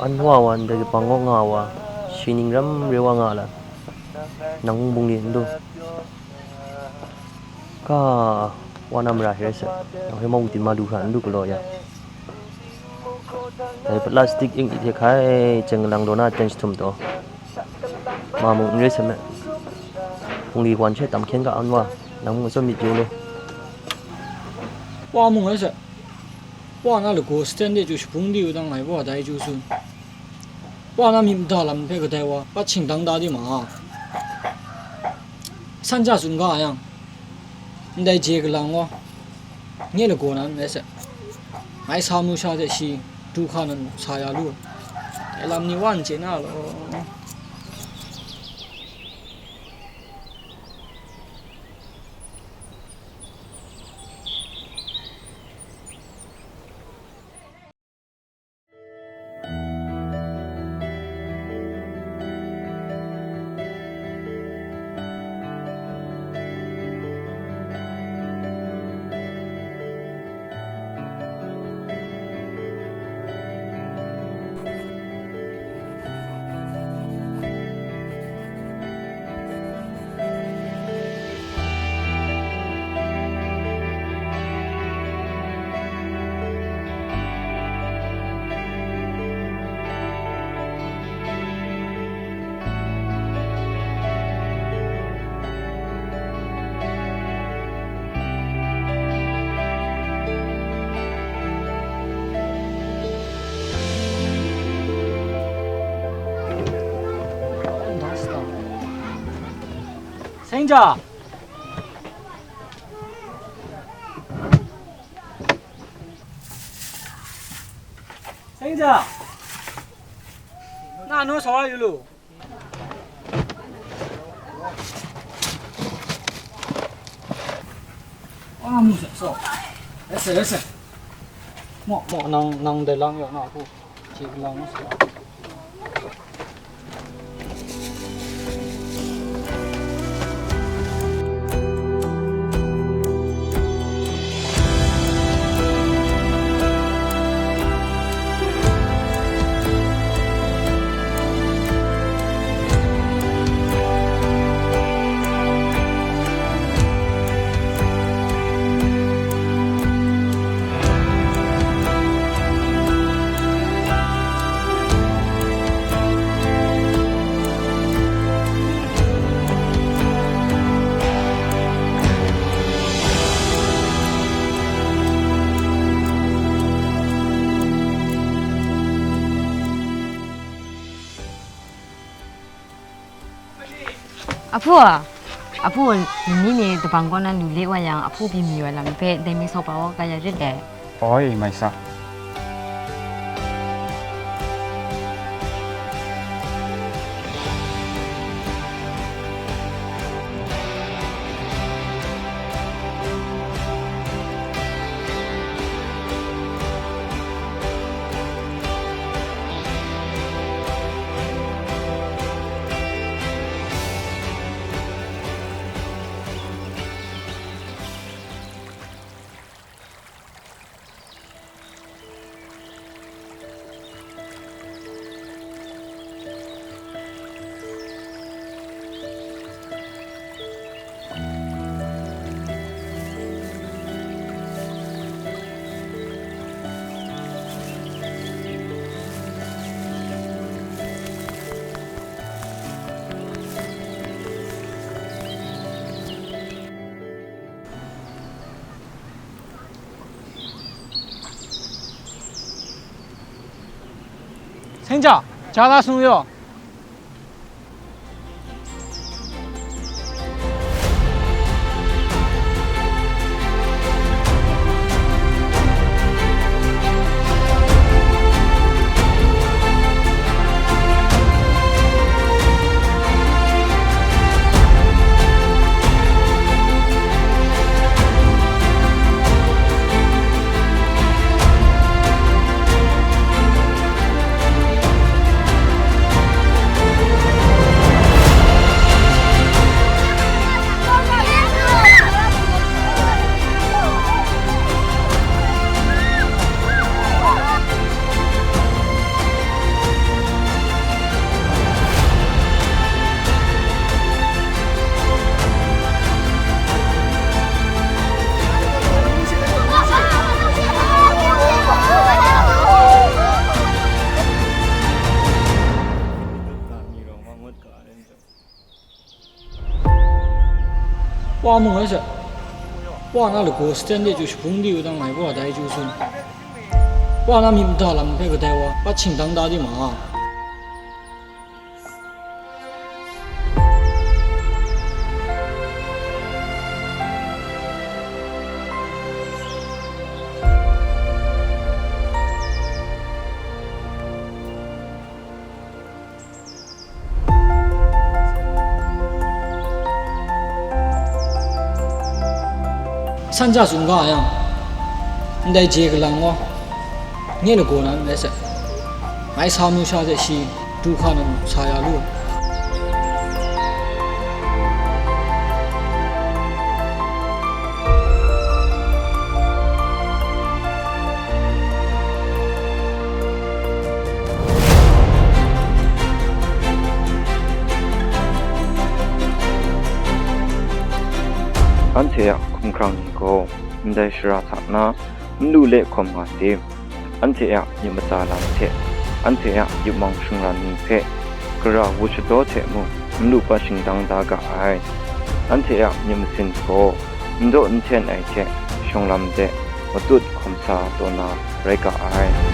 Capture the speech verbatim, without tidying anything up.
Anwa wa ndai bang kaw nga wa, shi ning ram re wa nga la, nang mung bungli n du. Ka, wa na mara hkrai sa, nang hpe mawku tin ma du hkra n du galaw ya. Dai plastic ing hte hkai, chyeng galang daw na ten jahtum taw, ma mung n re sa me. Hpungli wan she tam hkyen ga, anwa, nang mung atsawm myit jaw law. Wa mung rai sa. Wa na lagaw stand de chyu shaphung de u dang ai wa dai chyu tsun. Wa na myit mada lam hpe kadai wa, pat shingdang da di ma. San ja tsun ga yang, ndai je galang gaw, nye lagaw na n rai sa. Ngai sa mu sha hte shi du hka nan sa ya lu. Dai lam ni wa n chye na law. Seng ja! Seng ja! Na nu sa wa yu lu. Ah, mu sa, so. Ese, ese. Mo, mo, nang, nang dai lang ya na ku. Cik lang sa. Ahpu a, ahpu, nni ni dabang kaw na lu le wa yang, ahpu byin mi wa lam hpe dai mi sau pa wa ga ya rit dai. Oi, mai sa. Seng ja, ja la sung yo. Wa mung rai sai. Wa na lagaw saten de chyu shabung di u dang ai, wa dai chyu sun. Wa na myit mada lam hpe kadai wa, pat shingdang da di ma. San ja tsun ga yang, ndai je galang gaw, nye lagaw na n rai sai. Ngai sa mu sha hte shi du hka na mu sa ya lu. Anhte a hkumhkrang ni gaw ndai shara hta na n lu le hkawm nga tim? Anhte a myit mada lam hte, anhte a yupmang shingran ni hpe, gara wut shadaw hte mung n lu pat shingdang da ga ai. Anhte a myit masin gaw n daw n hten ai hte, shawng lam de matut hkawm sa taw na rai ga ai.